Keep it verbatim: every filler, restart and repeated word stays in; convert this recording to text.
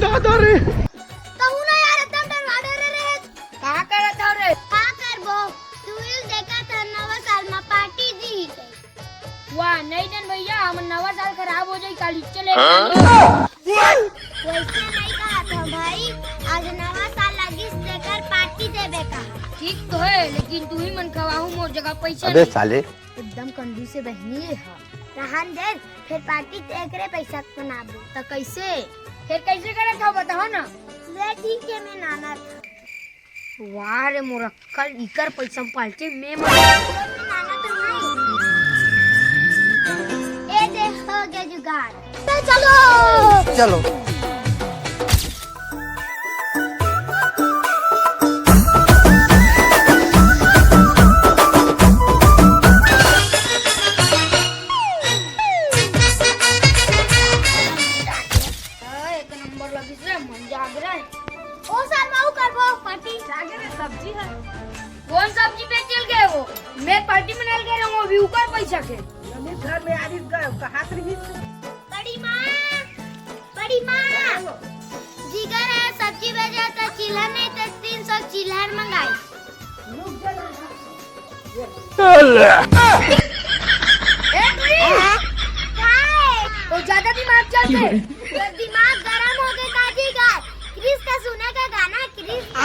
कहूँ ना यार, एकदम डरवा डरे रहे। का करत हव रे? का करबो? तू ही देखत हस, नवा साल म पार्टी दिही कहिके। वाह, नहीं देन भैया, हमर नवा साल खराब हो जाही, काली चले। वैसे नहीं कहत हँव भाई, आज नवा साल लगिस तेकर पार्टी देबे का। ठीक तो हे, लेकिन तुही मन खवाहू, मोर जगह पैसा अबे नहीं। साले। एकदम कंजूस हे बहिनी ये हा। रहन दे, फेर पार्टी त एकरे पैसा बनाबो। त कइसे? फेर कइसे करत हव, बताओ ना। ले ठीक हे, मैं नानत हँव। वाह रे मोर अक्कल, इकर पैसा म पार्टी मैं मन। मैं नानत हँव। ए दे, हो गे जुगाड़। चलो। चलो। हाँ, एक नंबर लगिस रे, मन जाग रे। ओ सर, मऊ करबो पार्टी। जागे रे, सब्जी हे। कौन सब्जी बेचे ल गे वो? मैं पार्टी मनाए ल गे रहेंव, अभी उकर पैसा के। मम्मी घर में आरिस गए, कहात रहिस। बड़ी माँ, बड़ी माँ। जिगर हे सब्जी बेचे त चिल्हर नहीं त तीन सौ चिल्हर मंगाई। रुक जा, रुक जा। ए, टुरी! काय? वो ज्यादा दिमाग चलथे। तो दिमाग गरम हो गे का जिगर? क्रिस का सुने का गाना, क्रिस का।